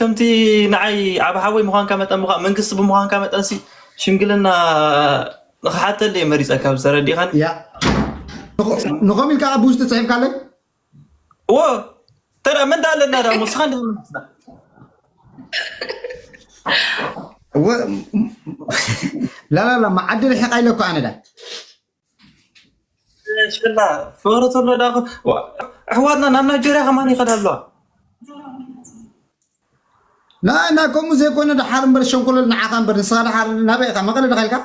ከምቲ ንዓይ ዓብ ሓወይ ምዃንካ መጠን፣ ምዃን መንግስቲ ብምዃንካ መጠንሲ ሽምግልና ንኽሓተሉ እየ መሪጸካ፣ ብዝተረዲኻኒ። ያ ንኸ- ንኸም ኢልካ ኣብ ውሽጢ ጽሒፍካለይ ዎ ተራ ምን ዳለና ዳ ሙስኻ እንደ መንግስትና ወ- ላላላ መዓዲ ርሒቓ ኢለኩ ኣነ ዳ ሽላ ፍቕሪ ተሎ ዳ ዋ፣ ኣሕዋትና ናብ ናይጀርያ ከማን ይኸዳ ኣለዋ። ና ና ከምኡ ዘይኮነ ደሓር እምበር ሸንኮለል ንዓኻ እምበር ንስኻ ደሓር ናበይ ኢኻ መቐለ ደኻ ኢልካ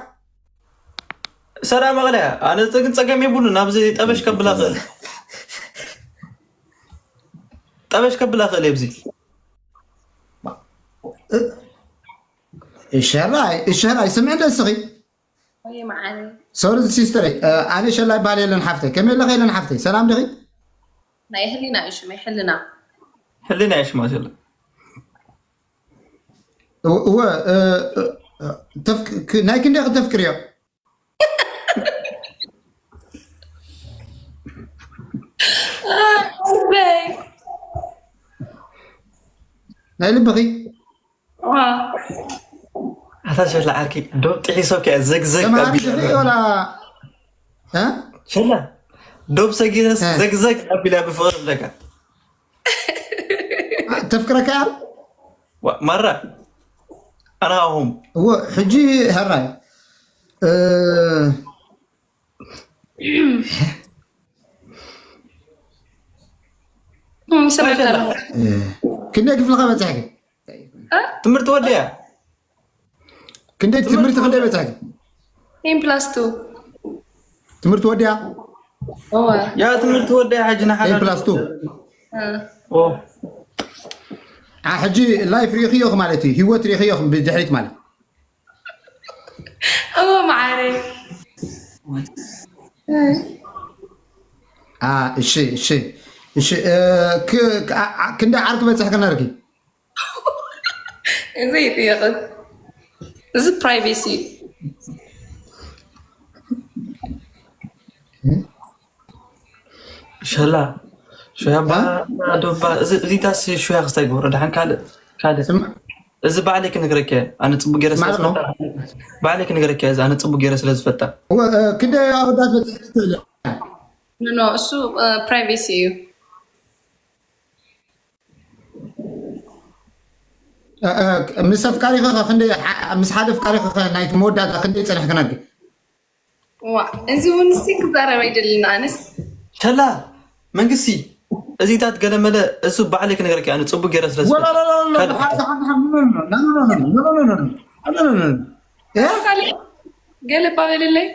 ሰዳ መቐለ እያ። ኣነ ግን ጸገም የብሉ፣ ናብዚ ጠበሽ ከብላ ኽእል፣ ጠበሽ ከብላ ኽእል የብዚ እሸራይ እሸራይ ስምዕ ደስኺ ወይ መዓረ ሶሪ ሲስተረይ ኣነ ሸላ ይበሃል የለን ሓፍተይ ከመይ ኣለኸ የለን ሓፍተይ ሰላም ድኺ ናይ ህሊና እዩ ሽመይ ሕልና ህልና እያ ሽማ ዘላ እወ ናይ ክንደይ ክተፍቅርዮ ናይ ልብኺ ኣታ ሸላ ዓርኪ ዶብ ጥሒሶ ከ ዘግዘግ ተምሃሪ ኣቢላ ድኺ ወላ እ? ሸላ ዶብ ሰጊረስ እ። ዘግዘግ ኣቢላ ብፍቕሪ ኣለካ ተፍቅረካ እያ ዋ- ማራ ኣና ኣሁም እወ ሕጂ ሕራይ እ፣ ይሰማዕካ ኣለኹ እ፣ ክንደይ ክፍልካ በፅሕኪ ትምህርቲ ወዲያ ክንደይ ትምህርቲ ክንደይ በፅሕኪ ቴን ፕላስ ቱ ትምህርቲ ወዲያ እወ ያ ትምህርቲ ወዲያ ሕጂ ንሓ ቴን ፕላስ ቱ ኦ ሕጂ ላይፍ ሪኢኽዮ ማለት እዩ ህይወት ሪኢኽዮ ብድሕሪት ማለት እወ መዓረይ አ፣ እሺ እሺ እሺ እ፣ ክ- ክ- አ- አ- ክንደይ ዓርኪ በፅሕኪ ነርኪ እዚ ይጥየቕን እዚ ፕራይቬሲ እዩ ሸላ ሹያባ ዶባ እዚ እዚታስ ሹያ ክስታይ ግበሮ ደሓን ካልእ ካልእ ስማ እዚ ባዕለይ ክነግረኪ እየ። ኣነ ፅቡቅ ገይረ ስለ ማለት ነው። ዝፈታ ባዕለይ ክነግረኪ እየ። እዚ ኣነ ፅቡቅ ገይረ ስለ ዝፈታ እወ፣ እ፣ ክንደይ ኣወዳት በፅሕኪ ትኽእሊ ኖ እሱ ፕራይቬሲ እዩ እ፣ እ፣ ምስ ኣፍቃሪኸ ኸ ክንደይ ሓ- ምስ ሓደ ኣፍቃሪኸ ኸ ናይቲ መወዳእታ ክንደይ ፀኒሕኪ ነርኪ ዋ እዚ እውን ሲ ክዛረብ ኣይደልን ኣነስ ሸላ መንግስቲ እዚታት ገለመለ እሱ ባዕለይ ክነግረኪ እየ። ኣነ ፅቡቅ ገይረ ስለ ዝፈታ ካልእ ሳሌ ገለ ባበለለይ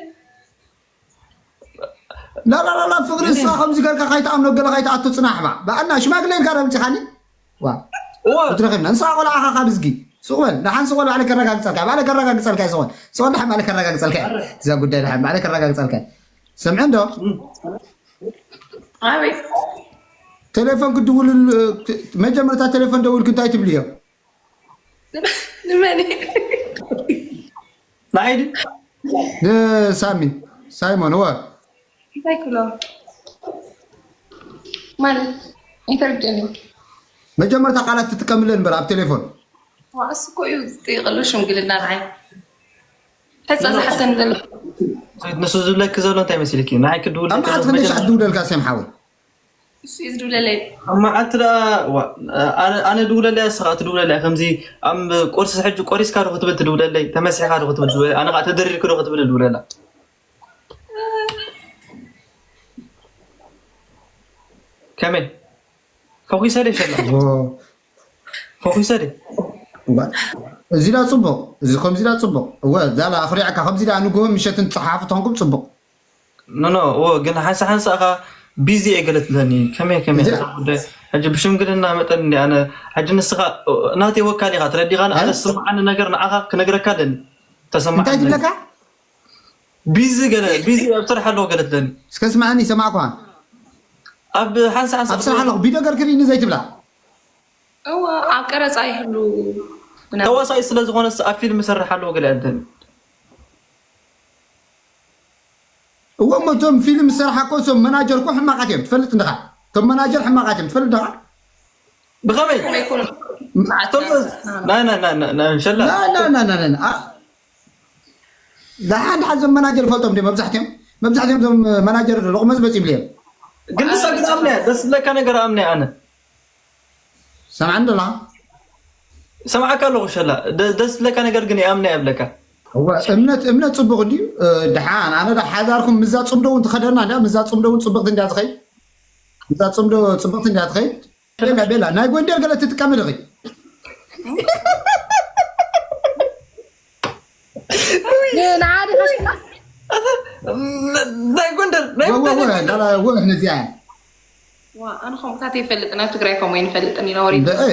ላላላላ ፍቅሪ ንስኻ ከምዚ ገርካ ካይትኣምኖ ገለ ካይትኣቱ ፅናሕ ባ ብኣና ሽማግለ ኢልካ ረምፅኻኒ ዋ እወ ክትረኽብና ንስኻ ቆልዓኻ ካብ ዝጊ ስቕ በል ደሓን ስቕ በል ባዕለ ከረጋግፀልካ ባዕለ ከረጋግፀልካ እየ ስቕ በል ስቕ በል ደሓን ባዕለ ከረጋግፀልካ እየ እዛ ጉዳይ ደሓን ባዕለ ከረጋግፀልካ እየ ስምዐ እንዶ ኣቤት ቴሌፎን ክድውልሉ መጀመርታ ቴሌፎን ደውልክ እንታይ ትብልዮ ንመን ንዓይ ድዩ ንሳሚ ሳይሞን እወ እንታይ ክብሎ ማለት ኣይተረድእን እዩ መጀመርታ ቃላት ትጥቀምለን እምበር ኣብ ቴሌፎን ዋ እሱ እኮ እዩ ዝጥይቀሉ ሽምግልና ንዓይ ሕፃ ዝሓተን ዘሎ ንሱ ዝብለኪ ዘሎ እንታይ መሲልኪ ንዓይ ክድውል ኣብ መዓት ክንደይ ሰዓት ትድውለልካ ሴም ሓወይ እሱ እዩ ዝድውለለይ ኣብ መዓልቲ ደኣ ዋ፣ ኣነ ኣነ ድውለለያ እስኻ ትድውለለያ ከምዚ ኣብ ቁርሲ ሕጂ ቆሪስካ ዶ ክትብል ትድውለለይ ተመሲሕካ ዶ ክትብል ትድውለለይ ኣነ ከዓ ተደሪርክ ዶ ክትብል ድውለላ ከመይ ፈኺሰ ደ ሸላ ዎ። ፈኺሰ ደ እዋ፣ እዚ ዳ ፅቡቅ እዚ ከምዚ ዳ ፅቡቅ እወ ዛላ ኣኽሪዕካ ከምዚ ዳ ንግሆ ምሸትን ፀሓፊ ተኾንኩም ፅቡቅ ኖ ኖ ዎ ግን ሓንሳ ሓንሳ ኻ ቢዚ እየ ገለ ትብለኒ ከመይ ከመይ እዚ- እዛ ጉዳይ ሕጂ ብሽምግልና መጠን እንዲ ኣነ ሕጂ ንስኻ ናተይ ወካል ኢኻ ትረዲኻን ኣነ እ? ዝስምዓኒ ነገር ንዓኻ ክነግረካ ኣለኒ እንታይ ተሰማዓኒ ትብለካ ቢዚ ገለ ቢዚ ኣብ ስራሕ ኣለዎ ገለ ትብለኒ እስከ ስማዕኒ ሰማዕኳ ኣብ ሓንሳ ሓንሳ ኣብ ስራሕ ኣለኹ ቢዶ ገርክር ኢኒ ዘይትብላ እወ ኣብ ቀረፃ ይህሉ ተዋሳኢ ስለ ዝኾነስ ኣብ ፊልም ይሰርሕ ኣለዎ ገለ ኣደን እወ እሞ እቶም ፊልም ዝሰርሓ እኮ እቶም መናጀር እኮ ሕማቃት እዮም ትፈልጥ እንድኻ እቶም መናጀር ሕማቃት እዮም ትፈልጥ እንድኻ ብኸመይ ከመይ ይኮኑ ኣቶም ናይ ናይ ናይ ናይ ናይ ሸላ ና ና ና ና ና ና። አ- ደሓን ደሓን ዞም መናጀር ፈልጦም ድዮም መብዛሕትኦም? መብዛሕትኦም ዞም መናጀር ሎቕመ ዝመጽኡ ይብሉ እዮም። ግን ንሳ ግን ኣምነ ደስ ዝብለካ ነገር ኣምነ ኣነ ሰምዓኒ ዶላ ሰምዓካ ኣለኹ ሸላ ደ- ደስ ዝብለካ ነገር ግን ይኣምነ የብለካ እወ፣ እምነት እምነት ጽቡቕ እንድዩ። እ፣ ደሓን ኣነ ዳ ሓዳርኩም ምዛ ጽምዶ እውን ትኸደና እንዳ ምዛ ጽምዶ እውን ጽብቕቲ እንዳ ትኸይድ ምዛ ጽምዶ ጽብቕቲ እንዳ ትኸይድ ቤላ ቤላ ናይ ጎንደር ገለ ትጥቀሚ ድኺ ንዓዲ ሓሽካ ናይ ጎንደር ናይ ወ- ወ- ጎንደር ወ- ዳላ ወ ነዚኣ ዋ ኣነ ከምኡታት ይፈልጥ ናብ ትግራይ ከምኡ ይንፈልጥን ኢና ወሪ እንደ እ፣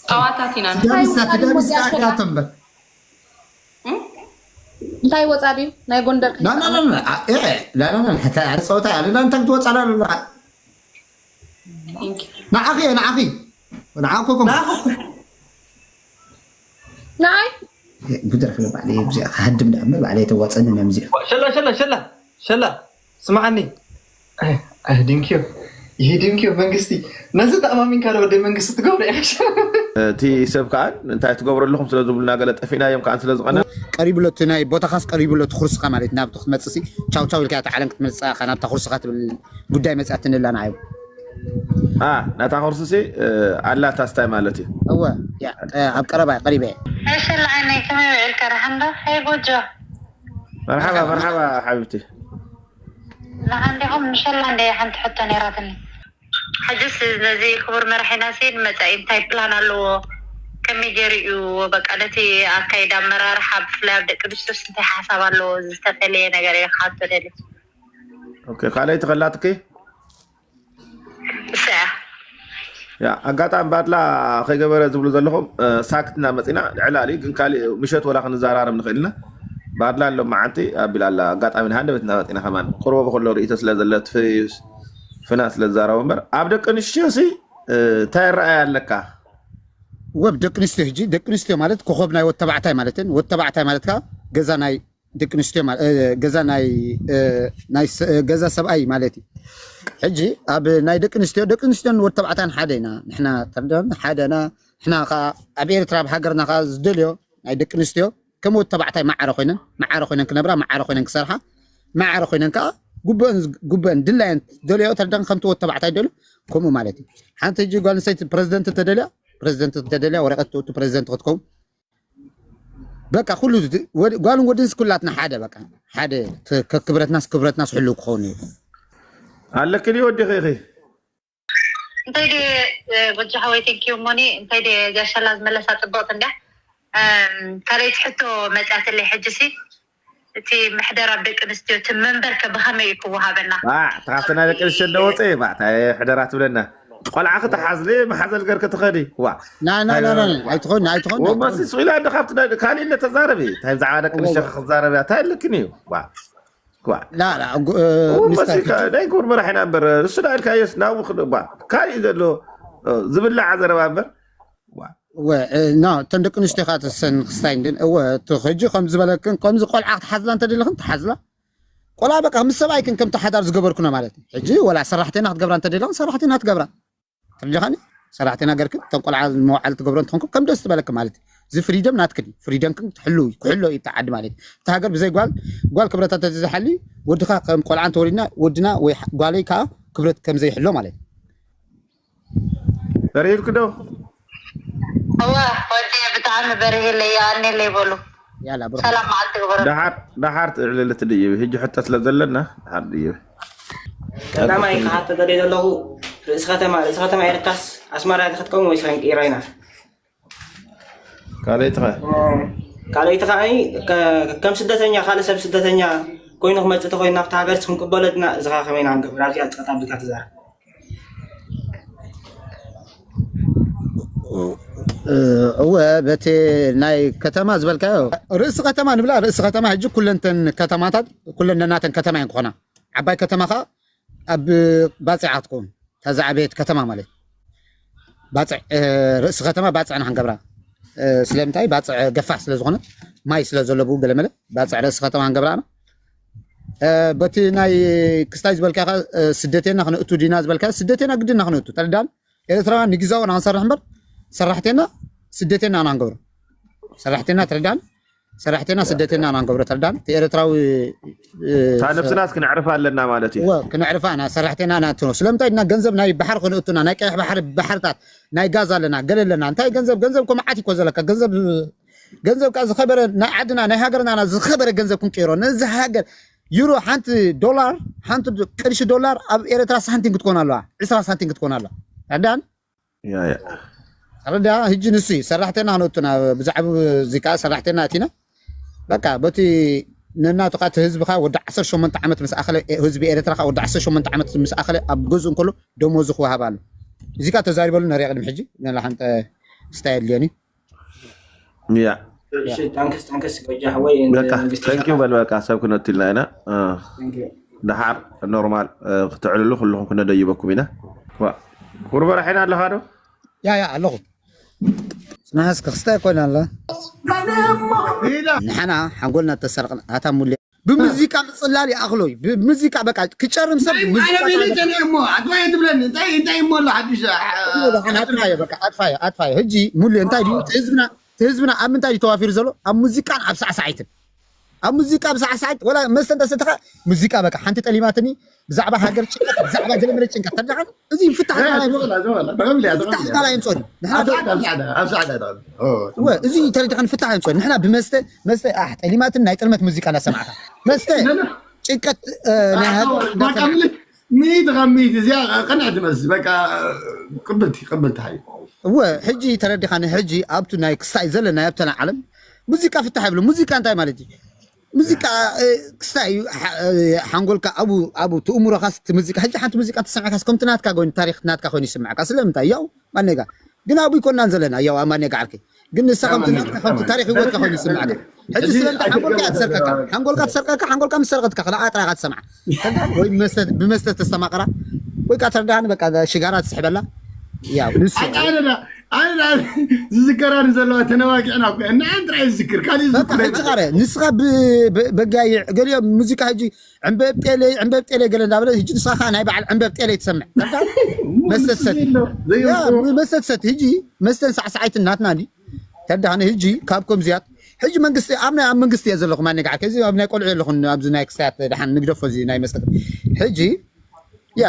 ጨዋታት ኢና ትዳምሳ ትዳምሳ ኣካቶ እምበር እንታይ ወፃ ድዩ ናይ ጎንደር ላ ላ ላ ላ አ- እ፣ ላ ላ ላ ሓታ ኣነ ጸወታ ኣለ ላ እንታይ ክትወጻ ላ ላ ንዓኺ እየ ንዓኺ ንዓኮ ኮም ንዓይ ጉደር ክለ ባዕለ እዚኣ ክሃድም ዳ እምበር ባዕለ የተዋጸኒ ነምዚኣ ሸላ ሸላ ሸላ ሸላ ስማዓኒ ድንኪዮ ይህ ድንኪዮ መንግስቲ ነዚ ተኣማሚንካ ዶ ወደ መንግስቲ ትገብሮ ኢኻ እቲ ሰብ ከዓ እንታይ ትገብሩ ኣለኹም ስለ ዝብሉና ገለ ጠፊእናዮም ከዓ ስለ ዝቐነ ቀሪብሎ እቲ ናይ ቦታኻስ ቀሪብሎ እቲ ኩርስኻ ማለት ናብቲ ክትመፅእ ሲ ቻው ቻው ኢልካ እታ ዓለም ክትመፅእ ኢኻ ናብታ ኩርስኻ ትብል ጉዳይ መፅኣትኒ ኣላ ንዓይ አ ናታ ኮርስ ሲ ኣላ ታስታይ ማለት እዩ እወ ያ ኣብ ቀረባ ቀሪበ እሺ ለዓይነይ ከመይ ውዒልካ ደሓን ዶ? ሄይ ጎጆ መርሓባ መርሓባ ሓቢብቲ ደሓን ዲኹም? ንሸላ እንደ ሓንቲ ሕቶ ነይራትኒ። ሕጅስ ነዚ ክቡር መራሒና ሲ ንመጻኢ እንታይ ፕላን ኣለዎ? ከመይ ገይሩ እዩ በቃ ነቲ ኣካይዳ ኣመራርሓ ብፍላይ ኣብ ደቂ ኣንስትዮስ እንታይ ሓሳብ ኣለዎ? ዝተፈለየ ነገር እየ ክሓቶ ደሊ። ኦኬ ካልኣይቲ ከላትኪ እሰያ ያ ኣጋጣሚ ባድላ ከይገበረ ዝብሉ ዘለኹም ሳክት እና መፂና ዕላሊ ግን ካሊእ ምሸት ወላ ክንዘራረብ ንኽእል ኢና ባድላ ኣሎ መዓንቲ ኣቢላ ኣላ ኣጋጣሚ ንሃንደበት እና መፂና ከማን ቁርበ ከሎ ርእይቶ ስለ ዘለ ፍና ስለ ዝዛረቡ እምበር ኣብ ደቂ ኣንስትዮ ሲ እንታይ ረኣያ ኣለካ ወብ ደቂ ኣንስትዮ ሕጂ ደቂ ኣንስትዮ ማለት ኮኸብ ናይ ወተባዕታይ ማለትን ወተባዕታይ ማለት ከዓ ገዛ ናይ ደቂ ኣንስትዮ ማለ- እ፣ ገዛ ናይ እ፣ ናይ ስ- እ፣ ገዛ ሰብኣይ ማለት እዩ። ሕጂ ኣብ ናይ ደቂ ኣንስትዮ ደቂ ኣንስትዮን ወተባዕታን ሓደ ኢና ንሕና ተርደም ሓደና ንሕና ከዓ ኣብ ኤርትራ ኣብ ሃገርና ከዓ ዝደልዮ ናይ ደቂ ኣንስትዮ ከም ወተባዕታይ ማዕረ ኮይነን ማዕረ ኮይነን ክነብራ ማዕረ ኮይነን ክሰርሓ ማዕረ ኮይነን ከዓ ጉበአን ጉበአን ድላየን ደልዮ ተርደም ከምቲ ወተባዕታይ ደልዮ ከምኡ ማለት እዩ። ሓንቲ ሕጂ ጓል ኣንስተይቲ ፕረዚደንት ተደልያ ፕረዚደንት ተደልያ ወረቀት ትእቱ ፕረዚደንት ክትከውን በቃ ኩሉ ጓልን ወድንስ ኩላትና ሓደ በቃ ሓደ ክብረትናስ ክብረትናስ ሕልው ክኸውን እዩ። ኣለክን እዩ ወዲኺ ኢኺ እንታይ ደ ጎጃ ሓወይ ቴንኪዩ ሞኒ እንታይ ደ ጋሻላ ዝመለሳ ፅብቕቲ እንዳ ካልኣይቲ ሕቶ መፅኣትለይ ሕጂ ሲ እቲ ምሕደራ ኣብ ደቂ ኣንስትዮ እቲ መንበርከ ብኸመይ እዩ ክወሃበና ዋዕ ተኻፍትና ደቂ ኣንስትዮ እንደወፀ ባዕታ ሕደራ ትብለና ቆልዓ ክትሓዝሊ መሓዘል ገር ክትኸዲ ዋ ናይ ናይ ናይ ናይ ኣይትኾን ኣይትኾን ወመሲ ስኢላ እንደ ካብቲ ናይ- ካሊእ እንደ ተዛረቢ እንታይ ብዛዕባ ደቂ ኣንስትዮ ክትዛረቢ እንታይ ኣለክን እዩ ዋ ዋ ላ ላ ጉ- እ፣ ወመሲ ሚስተር ከ- ናይ ክቡር መራሒና እምበር እሱ ዳ ኢልካዮስ ናብኡ ክደ ዋ ካሊእ ዘሎ እ፣ ዝብላዕ ዘረባ እምበር ዋ እወ እ፣ ና እተን ደቂ ኣንስትዮ ከዓ ተሰን ክስታይ እንድን እወ እቲ ሕጂ ከም ዝበለክን ከምዚ ቆልዓ ክትሓዝላ እንተደለኽን ትሓዝላ ቆልዓ በቃ ምስ ሰብኣይክን ከምቲ ሓዳር ዝገበርኩና ማለት እዩ። ሕጂ ወላ ሰራሕተና ክትገብራ እንተደለኽን ሰራሕተና ትገብራ ተረዲኻኒ ሰራሕተና ገርክን እተን ቆልዓ መውዓል ትገብሮ እንትኾንኩም ከም ደስ ዝበለክ ማለት እዩ። እዚ ፍሪደም ናትክን እዩ። ፍሪደምክን ትሕልው እዩ ክሕሎ እዩ እቲ ዓዲ ማለት እዩ። እቲ ሃገር ብዘይ ጓል ጓል ክብረታ ተዝሓሊ ወድኻ ከም ቆልዓ እንተወሊድና ወድና ወይ ጓለይ ከዓ ክብረት ከም ዘይሕሎ ማለት እዩ። ተሪኢልክ ዶ እወ ወዲ ብጣዕሚ በርሂለይ የኣኔለይ በሉ ያላ ብሮ ሰላም መዓልቲ ግበሩ ደሓር ደሓር ትዕልልቲ ድይብ ሕጂ ሕቶ ስለ ዘለና ደሓር ድይብ ቀዳማይ ክሓቶ ደልየ ዘለኹ ርእሲ ከተማ ርእሲ ከተማ ኤርትራስ ኣስመራ ዶ ክትከውን ወይስ ክንቅይራ ኢና ካልኣይቲ ኸ ካልኣይቲ ከዓ ከም ስደተኛ ካልእ ሰብ ስደተኛ ኮይኑ ክመፅእ ተኮይኑ ናብቲ ሃገር ክንቅበሎ ድና እዚ ከዓ ከመይ ኢና ንገብር ኣብዚኣ ፀጣ ኣቢልካ ትዛረብ እወ በቲ ናይ ከተማ ዝበልካዮ ርእሲ ከተማ ንብላ ርእሲ ከተማ ሕጂ ኩለንተን ከተማታት ኩለን ነናተን ከተማ እየን ክኾና ዓባይ ከተማ ከዓ ኣብ ባፅዕ ክትከውን እታ ዝዓበየት ከተማ ማለት ባፅዕ እ፣ ርእሲ ከተማ ባፅዕ ንክንገብራ እ፣ ስለምንታይ ባፅዕ ገፋሕ ስለ ዝኾነ ማይ ስለ ዘለዎ ገለመለ ባፅዕ ርእሲ ከተማ ክንገብራ ኢና እ፣ በቲ ናይ ክስታይ ዝበልካ ኸ፣ እ፣ ስደቴና ክነእቱ ዲና ዝበልካ ስደቴና ግድና ክነእቱ ተረዳን ኤርትራውያን ንግዛኡ ንክንሰርሕ እምበር ሰራሕቴና ስደቴና ኢና ንገብሮ። ሰራሕቴና ትረዳን? ሰራሕቴና ስደቴና ኢና ንገብሮ። ትረዳን? እቲ ኤርትራዊ፣ እ፣ እታ ነብስናስ ክነዕርፋ ኣለና ማለት እዩ። እወ፣ ክነዕርፋ ኢና። ሰራሕቴና ኢና እትኖ። ስለምንታይ ድና ገንዘብ ናይ ባሕር ክነእቱና፣ ናይ ቀይሕ ባሕሪ ባሕርታት፣ ናይ ጋዝ ኣለና፣ ገለ ኣለና። እንታይ ገንዘብ? ገንዘብ እኮ መዓት እኮ ዘለካ። ገንዘብ፣ ገንዘብ ከኣ ዝኸበረ ናይ ዓድና፣ ናይ ሃገርና ዝኸበረ ገንዘብ ክንቀይሮ። ነዚ ሃገር ዩሮ ሓንቲ ዶላር፣ ሓንቲ ዶ-፣ ቅርሺ ዶላር ኣብ ኤርትራ ሳንቲም ክትኮን ኣለዋ። ዕስራ ሳንቲም ክትኮን ኣለዋ። ትረዳን? ያ፣ ያ። ረዳ፣ ህጂ ንሱ እዩ ሰራሕተና ክነእቱና፣ ብዛዕባ እዚ ከኣ ሰራሕተና ኣቲና። በቃ፣ በቲ ነናቱ ከኣ እቲ ህዝብኻ ወዲ ዓሰርተ ሸሞንተ ዓመት ምስ ኣኸለ፣ ህዝቢ ኤርትራ ከኣ ወዲ ዓሰርተ ሸሞንተ ዓመት ምስ ኣኸለ ኣብ ገዝኡ እንከሎ ደሞዙ ክወሃብ ኣሎ። እዚ ከኣ ተዛሪበሉ ነሪኣ ቅድሚ ሕጂ፣ ነላ ሓንተ ክስታይ ኣድልዮኒ። ያ። እሺ፣ ታንክስ፣ ታንክስ፣ በጃ ሓወይ፣ በቃ፣ መንግስቲ thank you ሸፋ- በል፣ በቃ፣ ሰብ ክነእቱ ኢልና ኢና። እ፣ thank you። ደሓር ኖርማል፣ እ፣ ክትዕልሉ ኩልኹም ክነደይበኩም ኢና። ዋ፣ ኩርበ ራሒና ኣለኻ ዶ? ያ፣ ያ፣ ኣለኹ። ስማዕስ ክስታይ ኮይና ኣላ። ንሕና ሓንጎልና ተሰርቕና፣ ኣታ ሙሌ። ብሙዚቃ ምጽላል ይኣኽሎ እዩ። ብሙዚቃ በቃ ክጨርም ሰብ ኣይ፣ ሙዚቃ ኣነ ቤለ ጣዕመ-፣ ጀነ እሞ፣ ኣጥፋየ ትብለኒ። እንታይ፣ እንታይ እሞ ኣሎ ሓድሽ? ኣጥፋየ፣ በቃ ኣጥፋየ፣ ኣጥፋየ። ሕጂ ሙሌ እንታይ ድዩ? እቲ ህዝብና፣ እቲ ህዝብና ኣብ ምንታይ ድዩ ተዋፊሩ ዘሎ? ኣብ ሙዚቃን ኣብ ሳዕሳዒትን። ኣብ ሙዚቃ፣ ኣብ ሳዕሳዒት፣ ወላ መስተ እንተሰተኻ፣ ሙዚቃ በቃ ሓንቲ ጠሊማትኒ፣ ብዛዕባ ሃገር ጭንቀት፣ ብዛዕባ ገለ መለ ጭንቀት። ተረዳኻ? እዚ ፍታሕ እ፣ ተባሂሉ ዝብላ፣ ዝብላ፣ ተቐብልያ፣ ፍታሕ ተቐብልያ። ተባሂሉ ኣይንጾን። ንሕና ኣብ ሳዕዳ፣ ኣብ ሳዕዳ፣ ኣብ ሳዕዳ ተቐብልያ። ኦ፣ እወ፣ እዚ ተረዲኻን ፍታሕ ኣይንጾን። ንሕና ብመስተ፣ መስተ፣ ኣሕ፣ ጠሊማትን ናይ ጥልመት ሙዚቃ እናሰማዕካ። መስተ፣ ነ፣ ነ። ጭንቀት፣ እ፣ ናይ ኣዎ፣ ሃገር በቃ እናሰማዕካ። ምል-፣ ሚእቲ ካብ ሚእቲ እዚኣ ቅንዕቲ መልሲ፣ በቃ ቅብልቲ፣ ቅብልቲ ሓዩ። እወ፣ ሕጂ ተረዲኻኒ። ሕጂ ኣብቱ ናይ ክስታይ ዘለናዮ ኣብተን ዓለም ሙዚቃ ፍታሕ ይብሉ። ሙዚቃ እንታይ ማለት እዩ? ሙዚቃ፣ እ፣ ክስታይ እዩ። ሓ-፣ እ፣ ሓንጎልካ ኣብኡ፣ ኣብኡ ትእምሮኻስ እቲ ሙዚቃ፣ ሕጂ ሓንቲ ሙዚቃ ተሰሚዕካስ ከምቲ ናትካ ኮይኑ፣ ታሪኽ ናትካ ኮይኑ ይስምዓካ። ስለምንታይ? ያው ማነጋ ግን ኣብኡ ይኮናን ዘለና፣ ያው ኣብ ማነጋ ዓርከይ። ግን ንስኻ ከምቲ ናትካ፣ ከምቲ ታሪኽ ህይወትካ ኮይኑ ይስምዓካ። ሕጂ ሕጂ ስለምንታይ ሓንጎልካ እያ ትሰርቀካ? ሓንጎልካ ትሰርቀካ፣ ሓንጎልካ ምስ ሰረቐትካ፣ ክልኣ ጥራይ ኢኻ ትሰምዓ። ወይ መስተ፣ ብመስተ ተስተማቕራ፣ ወይ ከኣ ተረዳእኒ፣ በቃ፣ ሽጋራ ትስሕበላ። ያው፣ ንሱ ኣይ፣ ኣነ ዳ-፣ ኣነ ዳ-፣ ዝዝከራኒ ዘለዋ ተነዋጊዕና እኮ፣ ንዓን ጥራይ ዝዝክር፣ ካሊእ በቃ፣ ዝዝክር ሕጂ የለን። ቃረ፣ ንስኻ ብ-፣ ብ-፣ በጋይዕ፣ ገሊኦም ሙዚቃ ሕጂ ዕምበብ ጤለይ፣ ዕምበብ ጤለይ ገለ እንዳበለ፣ ሕጂ ንስኻ ከኣ ናይ በዓል ዕምበብ ጤለይ ትሰምዕ። በቃ፣ እሞ መስተ ንሱ ትሰት። ዘይብሎ፣ ያ፣ ዘይብሎ። መስተ ትሰት፣ ሕጂ መስተን ሳዕሳዓይትን ናትና ድዩ? ተዳህነ ሕጂ ካብ ከምዚያት፣ ሕጂ መንግስቲ፣ ኣብ ናይ፣ ኣብ መንግስቲ እየ ዘለኹ፣ ማን ነጋዕከ፣ እዚ ኣብ ናይ ቆልዑ የለኹን፣ ኣብዚ ናይ ክስታያት ደሓን ንግደፎ፣ እዚ ናይ መስተ። ሕጂ፣ ያ፣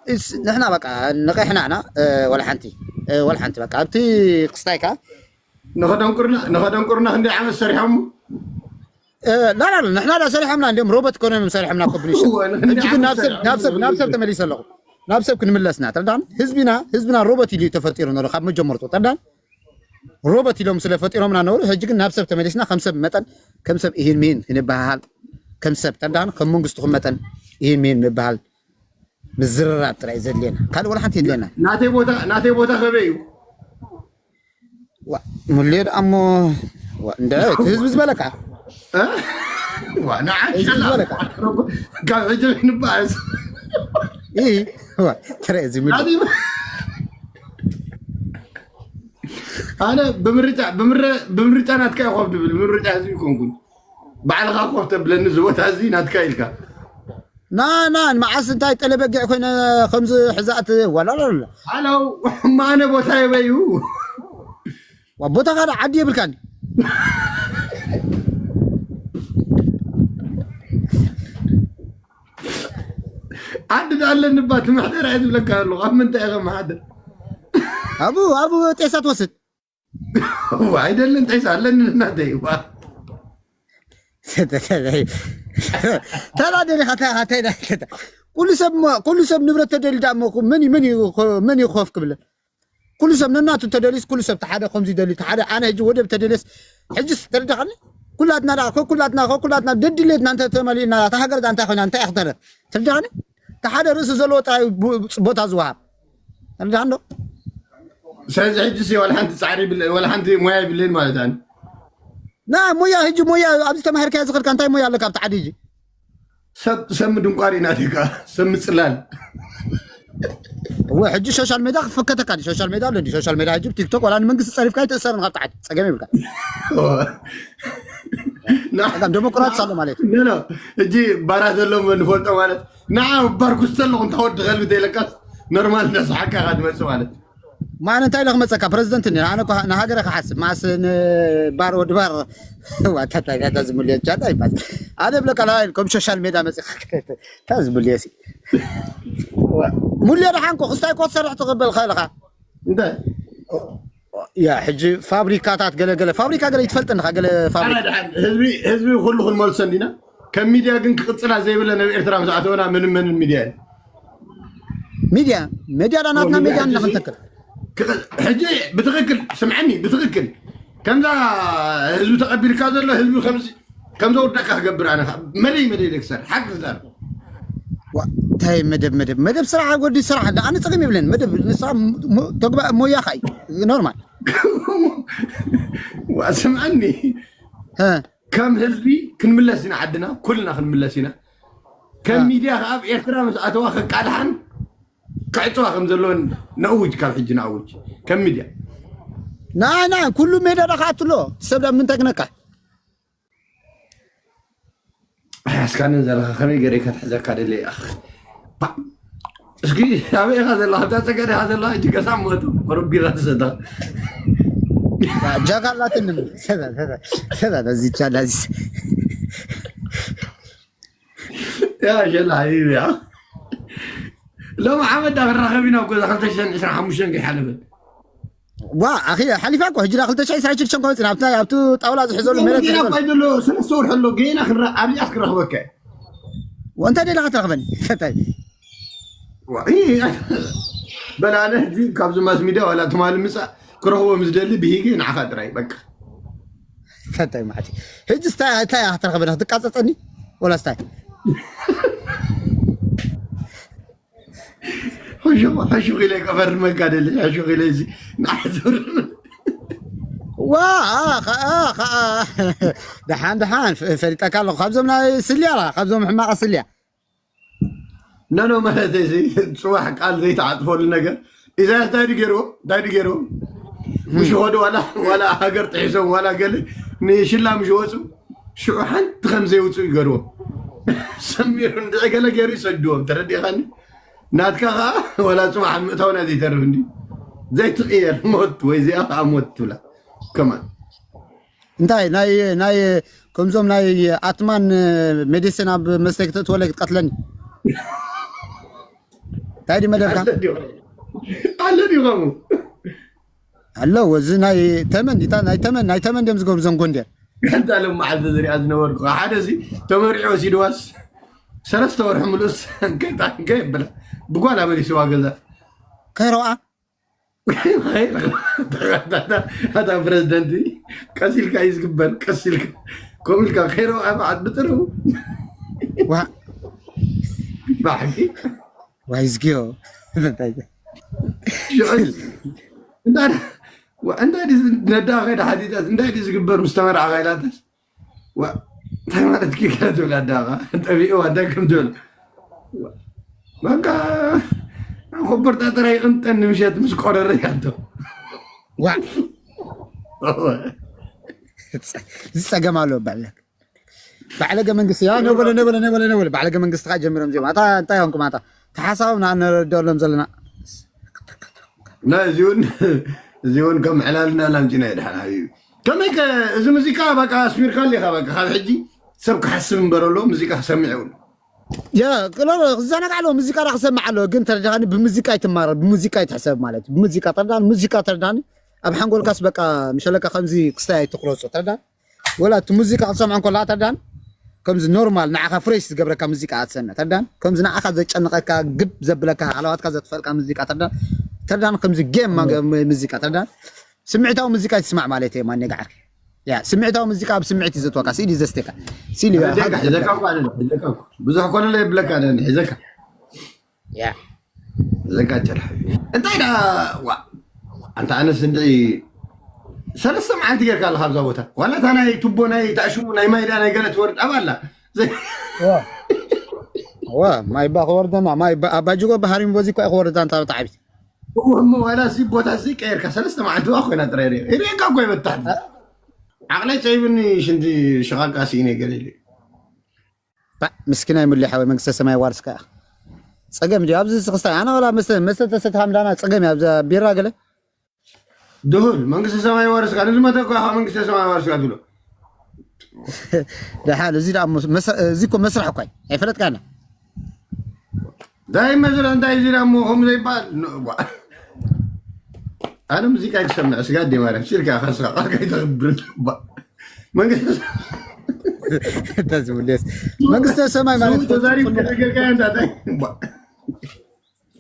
እስ-፣ ንሕና በቃ ንቕሕና ኢና፣ እ፣ ወላ ሓንቲ፣ እ፣ ወላ ሓንቲ በቃ ኣብቲ ክስታይካ ንኸደንቁርና፣ ንኸደንቁርና ክንደይ ዓመት ሰሪሖም? እ፣ ላ፣ ላ፣ ላ፣ ንሕና ዳ ሰሪሖምና፣ እንዲም ሮቦት ኮነ ሰሪሖምና እኮ ብንሽ። እወ፣ ንኽንደይ ሕጂ ግን ዓመት ናብ ሰብ፣ ሰሪሖም? ናብ ሰብ፣ ናብ ሰብ ተመሊሰ ኣለኹ። ናብ ሰብ ክንምለስና፣ ተርዳን? ህዝቢና፣ ህዝብና ሮቦት ኢሉ ተፈጢሩ ነሩ ካብ መጀመርቱ፣ ተርዳን? ሮቦት ኢሎም ስለ ፈጢሮምና ነበሩ። ሕጂ ግን ናብ ሰብ ተመሊስና፣ ከም ሰብ መጠን፣ ከም ሰብ ኢሂን ሚሂን ክንበሃሃል፣ ከም ሰብ፣ ተርዳን? ከም መንግስትኹም መጠን ኢሂን ሚሂን ምበሃል ምዝርራብ ጥራይ ዘድልየና። ካልእ ወላ ሓንቲ የድልየና። ናተይ ቦታ፣ ናተይ ቦታ ከበይ እዩ? ዋ፣ ሙሌ ደኣ እሞ፣ ዋ፣ እንደ እቲ ህዝቢ ዝበለካ። እ? ዋ፣ ንዓይ ህዝቢ ሸላ። ዝበለካ። ካብ ሕጂ ንበኣስ። ኢ፣ ዋ፣ ትረአ እዚ ሙሌ። ኣነ፣ ኣነ ብምርጫ፣ ብምረ-፣ ብምርጫ ናትካ ይኾፍ ድብል፣ ብምርጫ ህዝቢ ይኮንኩን። ባዕልኻ ኮፍ ተብለኒ፣ እዚ ቦታ እዚ ናትካ ኢልካ። ና፣ ና፣ መዓስ እንታይ ጠለ በጊዕ ኮይነ ከምዚ ሕዛእት፣ ዋላ፣ ላ፣ ላ። ሃሎ፣ ማነ ቦታ የበዩ? ዋ፣ ቦታኻ ዳ ዓዲ የብልካን። ዓዲ ዳ ኣለኒ እባ፣ ትምሕደር እየ ዝብለካ ኣለኹ። ኣብ ምንታይ ኢኻ መሓደር? ኣብኡ፣ ኣብኡ ጤሳ ትወስድ። ዋ፣ ኣይደልን ጤሳ ኣለኒ እናተይ፣ ዋ። ተናደኒ፣ ካታ፣ ካታ፣ ካታ። ኩሉ ሰብ ሞ-፣ ኩሉ ሰብ ንብረት ተደልዩ ደኣ እሞ፣ መን እዩ፣ መን እዩ፣ መን እዩ ኮፍ ክብል? ኩሉ ሰብ ነናቱ ተደልዩስ፣ ኩሉ ሰብ ተሓደ ከምዚ ደልዩ፣ ተሓደ ኣነ ሕጂ ወደብ ተደልየስ፣ ሕጂስ ተረዳኻኒ? ኩላትና ደኣ፣ ኮ-፣ ኩላትና፣ ኮ-፣ ኩላትና ደድሌትና እንተ ተመሊእና፣ እታ ሃገር ደኣ እንታይ ኮይና፣ እንታይ እያ ክትተርፍ? ተረዳኻኒ? ተሓደ ርእሲ ዘለዎ ጥራይ ቡ-፣ ቦታ ዝወሃብ። ተረዳኻኒ ዶ? ስለዚ ሕጂስ ወላ ሓንቲ ጻዕሪ ይብለ-፣ ወላ ሓንቲ ሞያ ይብለይን ማለት ኣነ። ና፣ ሞያ፣ ሕጂ ሞያ፣ ኣብዚ ተማሂርካዮ ዝኸድካ እንታይ ሞያ ኣለካ ኣብቲ ዓዲ ሕጂ? ሰብ፣ ሰብ ምድንቋር ኢና ዲካ፣ ሰብ ምጽላል። እወ፣ ሕጂ ሶሻል ሜድያ ክፈከተካ ድዩ? ሶሻል ሜድያ ኣሎ ድዩ? ሶሻል ሜድያ ሕጂ ቲክቶክ ዋላ ንመንግስቲ ጸሪፍካ ኣይትእሰርን ካብ ታሕቲ፣ ጸገም ይብልካ። እወ። ና-፣ ጸገም ዴሞክራሲ ኣሎ ማለት እዩ። ኖ፣ ኖ። ሕጂ ባራት ዘሎ ንፈልጦ ማለት፣ ንዓ ባርኩስ ተለኹ እንታ ወዲ ከልቢ ተይለካስ፣ ኖርማል እንዳሰሓቅካ ኢኻ ትመጽእ ማለት። ማን እንታይ ኢለ ክመፀካ ፕረዚደንት እኒ ኣነ እኮ ንሃገረ ክሓስብ ማስ ንባር ወዲ ባር ዋታታታ ዝሙልዮ ቻታ ይባስ ኣነ ብለካ ላይን ከም ሶሻል ሜዳ መፅኻ ታ ዝሙልዮ ሲ ሙልዮ ደሓንኮ ክስታይ ኮ ትሰርሕ ትቕበል ኸለኻ እንታይ ያ ሕጂ ፋብሪካታት ገለገለ ፋብሪካ ገለ ይትፈልጥ እንኻ ገለ ፋብሪካ ህዝቢ ኩሉ ክንመልሶ እንዲና ከም ሚድያ ግን ክቕፅላ ዘይብለ ናብ ኤርትራ ምስ ኣተወና ምንም ምንም ሚድያ እዩ ሚድያ ሚድያ ዳ ናትና ሚድያ ንክንተክል ሕጂ ብትክክል ስምዐኒ ብትክክል ከምዛ ህዝቢ ተቐቢልካ ዘሎ ህዝቢ ከምዚ ከም ዘውዳእካ ክገብር ኣነ መለይ መለይ ደክሰር ሓቂ ክዛር እንታይ መደብ መደብ መደብ ስራሕ ወዲ ስራሕ ኣነ ፀገም የብለን መደብ ንስኻ ተግባ ሞያኻ እዩ ኖርማል ስምዐኒ ከም ህዝቢ ክንምለስ ኢና ዓድና ኩልና ክንምለስ ኢና ከም ሚድያ ከዓ ኣብ ኤርትራ ምስ ኣተዋ ከቃልሓን ክዕፅዋ ከም ዘለወን ነእውጅ ካብ ሕጂ ነእውጅ ከም ሚድያ ንዓና ኩሉ ሜዳ ዳካትሎ ሰብ ዳ ምንታይ ክነካ ኣያስካንን ዘለካ ከመይ ገይረ ከተሕዘካ ደለ ኣኽ እስኪ ኣበይ ኢኻ ዘለኻ ኣብታ ፀገደ ኢኻ ዘለኻ እጅ ገሳ ሞቱ ረቢራ ትሰዳ ጃጋላትን ሰዳ ዚቻላ ያ ሸላ ሓቢቢ ያ ሎም ዓመት ዳ ክራኸብ ኢና ኣብ ገዛ ክልተ ሽሕን ዕስራን ሓሙሽተን ከይሓለፈት ዋ ኣኺ ሓሊፋ እኮ ሕጂ ዳ ክልተ ሽሕን ዕስራን ሽዱሽተን ከመፅና ኣብታ ኣብቲ ጣውላ ዝሕዘሉ ሜረት ገና እኳ ዘሎ ሰለስተ ወርሒ ኣሎ ገና ክንረ ኣብዚኣስ ክረኽበካ እንታይ ደለኻ ትረኽበኒ ፈታይ በላነ ካብዚ ማስ ሚድያ ዋላ ትማሊ ምፃእ ክረኽቦ ምስ ደሊ ብሂገ ንዓኻ ጥራይ በቃ ፈታይ ማዕቲ ሕጂ ስታይ እንታይ ክትረኽበኒ ክትቃፀፀኒ ወላ ስታይ ሕሹኽ ኢለ ከፈርመካ ደሊ ሕሹኽ ኢለ እዚ ንዓትብር ዋ ከዓ ከዓ ደሓን ደሓን ፈሊጠካ ኣለኹ ካብዞም ናይ ስልያ ካብዞም ሕማቐ ስልያ ነኖ ማለት እዚ ፅዋሕ ቃል ዘይተዓፅፈሉ ነገር ኢሳያስ እንታይ ድገርዎ እንታይ ድገርዎ ምሽ ኸዱ ዋላ ዋላ ሃገር ጥሒሶም ዋላ ገለ ንሽላ ምሽ ወፁ ሽዑ ሓንቲ ከም ዘይውፅኡ ይገርዎም ሰሚሩ እንድዒ ገለ ገይሩ ይሰድዎም ተረዲኻኒ ናትካ ከዓ ወላ ፅባሕ ምእታውና ዘይተርፍ እንዲ ዘይትቕየር ሞት ወይ እዚኣ ከዓ ሞት ትብላ ከማን እንታይ ናይ ናይ ከምዞም ናይ ኣትማን ሜዲሲን ኣብ መስተይ ክትእትወለይ ክትቀትለኒ እንታይ ድዩ መደብካ ኣሎ ድዩ ከምኡ ኣሎ እዚ ናይ ተመን ዲታ ናይ ተመን ናይ ተመን ድዮም ዝገብሩ ዘም ጎንደር እንታ ሎም መዓልቲ ዝሪኣ ዝነበርኩ ሓደ ሲ ተመሪዑ ሲድዋስ ሰለስተ ወርሒ ምሉስ እንከይጣንከ ይብላ ብጓል ኣመሊስዋ ገዛ ከይረውኣ ኣታ ፕረዚደንት ቀስ ኢልካ እዩ ዝግበር ቀስ ኢልካ ከምኡ ኢልካ ከይረውኣ በዓል ብጥርው ብሓቂ ዋይ ዝግዮ እንታይ ነዳ ከይዳ ሓቲታስ እንታይ ድዩ ዝግበር ምስ ተመርዓኻ ኢላተስ እንታይ ማለት ኪ ገለ ትብል ኣዳኻ ጠቢእዋ እንታይ ከም ትብል በቃ ኮበርታ ጥራይ ይቕንጠን ንምሸት ምስ ቆረረ ያቶ ዋ እዚ ጸገም ኣሎ ባለክ ባዕለገ መንግስቲ ያ ነበለ ነበለ ነበለ ነበለ ባዕለገ መንግስቲ ካ ጀምሮም እዚኦም ኣታ እንታይ ሆንኩም ኣታ ተሓሳቦም ንኣነረድኦም ዘለና ና እዚውን እዚውን ከም ዕላልና ላምፂና ይድሓን ሓቢቢ ከመይ ከ እዚ ሙዚቃ በቃ ኣስሚርካ ኣለካ በቃ ካብ ሕጂ ሰብ ክሓስብ እምበረሎ ሙዚቃ ክሰምዕ ይብሉ ያ ክዛናግ ኣለዎ ሙዚቃ ዳ ክሰምዕ ኣለዎ ግን ተረዳኻኒ ብሙዚቃ ይትማረር ብሙዚቃ ይትሕሰብ ማለት ብሙዚቃ ተረዳን ሙዚቃ ተረዳኒ ኣብ ሓንጎልካስ በቃ ምሸለካ ከምዚ ክስታይ ኣይትቁረፆ ተረዳን ወላ እቲ ሙዚቃ ክትሰምዖ እንከላ ተርዳን ከምዚ ኖርማል ንዓኻ ፍሬሽ ዝገብረካ ሙዚቃ ኣትሰምዕ ተርዳን ከምዚ ንዓኻ ዘጨንቐካ ግብ ዘብለካ ሃለዋትካ ዘጥፈልካ ሙዚቃ ተርዳን ተርዳን ከምዚ ጌም ሙዚቃ ተርዳን ስምዒታዊ ሙዚቃ ትስማዕ ማለት እየ ማኔ ገዓር ያ ስምዒታዊ ሙዚቃ ኣብ ስምዒት እዩ ዘትወካ ስኢል እዩ ዘስተካ ስኢል እዩ ብዙሕ ኮነ ይብለካ ሒዘካ ያ ዘጋጨል ሓቢቢ እንታይ ዳ ዋ ኣንታ ኣነስ እንድዒ ሰለስተ መዓልቲ ጌርካ ኣለካ ኣብዛ ቦታ ዋላ እታ ናይ ቱቦ ናይ ተኣሽሙ ናይ ማይዳ ናይ ገለ ትወርድ ኣብ ኣላ ዋ ማይ ባ ክወርደና ማይ ኣባጅጎ ባህሪም በዚ እኳ ክወርዳ እንታ ተዓቢት እሞ ዋላ ሲ ቦታ ሲ ቀየርካ ሰለስተ መዓልቲ ዋ ኮይና ጥራይ ሪኦ ይሪእካ እኮ ይበታሕቲ ዓቕለይ ፀይብኒ ሽንቲ ሽቓቃ ስኢነ ገለ ኢሉ ምስኪናይ ሙሌ ሓወይ መንግስተ ሰማይ ዋርስካ ጸገም ድዩ ኣብዚ ክስታይ ኣነ ወላ መስተ መስተ ተሰትካ ምዳና ጸገም እዩ ኣብዚ ቢራ ገለ ድሁል መንግስተ ሰማይ ዋርስካ፣ ንዝመተ እኮ ኢኻ መንግስተ ሰማይ ዋርስካ ትብሎ። ደሓን፣ እዚ ደኣ እሞ መስ-፣ እዚ እኮ መስርሕ እኮ እዩ። ኣይፈለጥካና። እንታይ መስርሕ፣ እንታይ እዚ ደኣ እሞ ከምኡ ዘይበሃል? ኖ፣ ዋ። ኣነ ሙዚቃ ክሰምዕ ስጋ ኣደ ማርያም፣ ሲልካ ከስኻ ቃል ከይተኽብር። ባ-፣ መንግስተ ሰ-፣ እንተ ዝብልስ፣ መንግስተ ሰማይ ማለት ሰው ተዛሪቡ ተነገርካዮ እንታይ? ባ-፣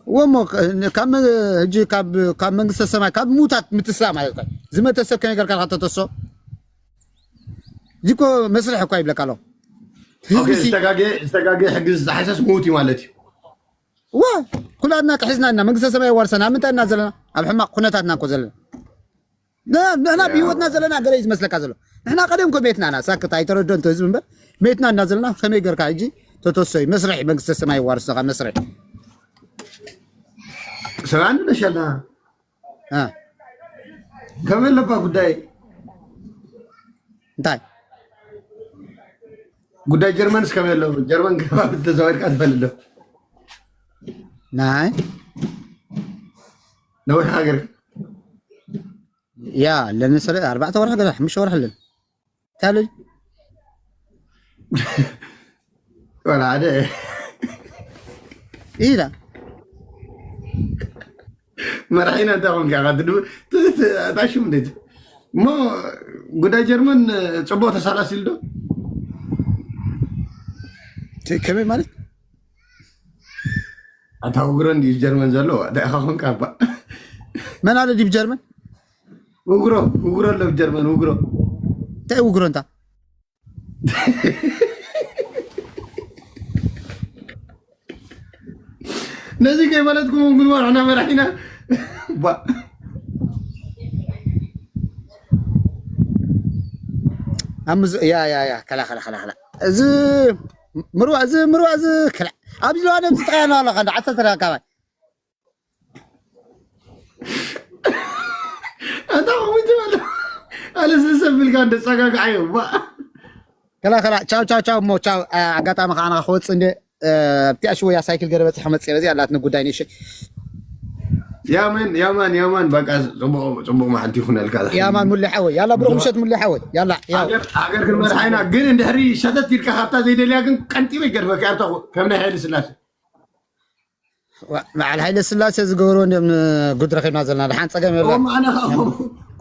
ወሞ ከ-፣ ካብ መ-፣ ሕጂ ካብ፣ ካብ መንግስተ ሰማይ፣ ካብ ሙታት ምትሳ ማለት እኮ። ዝመተ ሰብ ከመይ ጌርካ ኢኻ ተተሶ? እዚ እኮ መስርሕ እኮ ይብለካ ኣሎ። ህዝቢ ኦኬ፣ ሲ-፣ ዝተጋገየ፣ ዝተጋገየ ሕጊ ዝተሓሰስ ምዉት እዩ ማለት እዩ። ዋ፣ ኩላትና ክሕዝና ኢና፣ መንግስተ ሰማይ የዋርሰና። ኣብ ምንታይ ኢና ዘለና? ኣብ ሕማቕ ኩነታትና እኮ ዘለና። ን-፣ ንሕና ያ። ብህይወትና ዘለና ገለ እዩ ዝመስለካ ዘሎ። ንሕና ቀደም እኮ ቤትና ኢና፣ ሳክት ኣይተረድኦን እቶ ህዝቢ እምበር፣ ቤትና እና ዘለና ከመይ ገርካ ሕጂ ተተሶይ መስርሕ መንግስተ ሰማይ የዋርሰኻ መስርሕ። ሰብኣን ነሸላ። አ። ከመይ ኣለባ ጉዳይ? እንታይ? ጉዳይ ጀርመንስ ከመይ ኣሎ? ጀርመን ከባቢ ተዛዊርካ ትፈልጥ ዶ? ናይ? ነዊሕ ሃገር? ያ፣ ኣለኒ ሰለ-፣ ኣርባዕተ ወርሒ ገለ፣ ሓሙሽተ ወርሒ ኣለኒ። እንታይ ኣሎ? ወላ ሓደ። ኢላ። መራሒና እንታይ ኾንካ? ኢኻ ትድብ-፣ ት-፣ ት-፣ እታ ሽም እንዴት? እሞ ጉዳይ ጀርመን ጽቡቕ ተሳላሲሉ ዶ? ት-፣ ከመይ ማለት? ኣታ ውግሮ እንድዩ ጀርመን ዘሎ፣ እንታይ ኢኻ ኾንካ እባ? መን ኣሎ ድዩ ጀርመን? ውግሮ፣ ውግሮ ኣሎ ጀርመን፣ ውግሮ። እንታይ ውግሮ እንታ? ነዚ ከይፈለጥኩም እውን ግንባር ሕና መራሒና። ባ-፣ ኣብ ምዝ-፣ ያ፣ ያ፣ ያ፣ ከላ፣ ከላ፣ ከላ፣ ከላ። እዚ ምርዋእ፣ እዚ ምርዋእ፣ እዚ ከላ። ኣብዚ ለዋን ኣብዚ ጥቃያና ኣለኻ፣ እንደ ዓሰርተ ደቂቃ ባይ። ኣታ ኾሚት በል። ኣለ ስሰብ ኢልካ እንደ ጸጋግዓዮ፣ ባ-፣ ከላ፣ ከላ፣ ቻው፣ ቻው፣ ቻው፣ እሞ ቻው። አ-፣ ኣጋጣሚ ከኣ ንኻ ክወጽእ እንደ፣ እ፣ ኣብቲ ኣሽወያ ሳይክል ገለ በጺሐ መጽእ፣ በዚ ኣላትኒ ጉዳይ ንእሽተይ። ያማን፣ ያማን፣ ያማን፣ በቃ ጽቡቕ፣ ጽቡቕ መዓልቲ ይኹነልካ። ያማን ሙሉ ሓወይ፣ ያላ ብሩኽ ምሸት ሙሉ ሓወይ። ያላ፣ ያው። ሃገር፣ ሃገር ክንመርሓ ኢና፣ ግን እንድሕሪ ሸተት ኢልካ ካብታ ዘይደልያ ግን ቀንጢበ ይገድፈካ፣ ኣብታ ከም ናይ ሃይለ ስላሴ። ዋ-፣ በዓል ሃይለ ስላሴ ዝገበርዎ እንዲኦም ንጉድ ረኺብና ዘለና። ደሓን ጸገም የለን። ቆም ኣነ ኸ-፣ ቆም፣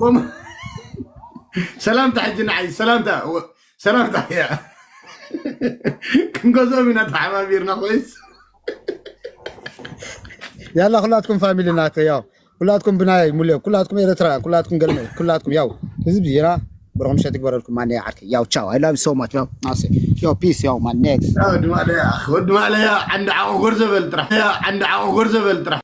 ቆም። ሰላምታ ሕጂ ንዓይ፣ ሰላምታ፣ ወ-፣ ሰላምታ እያ። ክንገዝኦም ኢና ተሓባቢርና ኮይስ። ያላ ኩላትኩም ፋሚሊ ናተ ያው። ኩላትኩም ብናይ ሙሌ፣ ኩላትኩም ኤርትራ፣ ኩላትኩም ገልመ፣ ኩላትኩም ያው። ህዝቢ ዜና ብሩኽ ምሸት ይግበረልኩም። ማን ዓርከይ? ያው ቻው። I love you so much። ያው ማሰ። ያው ፒስ። ያው ማን ኔክስት? ወዲ ማለያ፣ ወዲ ማለያ፣ ዓንዲ ዓቑር ዘበል ጥራሕ። ያ፣ ዓንዲ ዓቑር ዘበል ጥራሕ።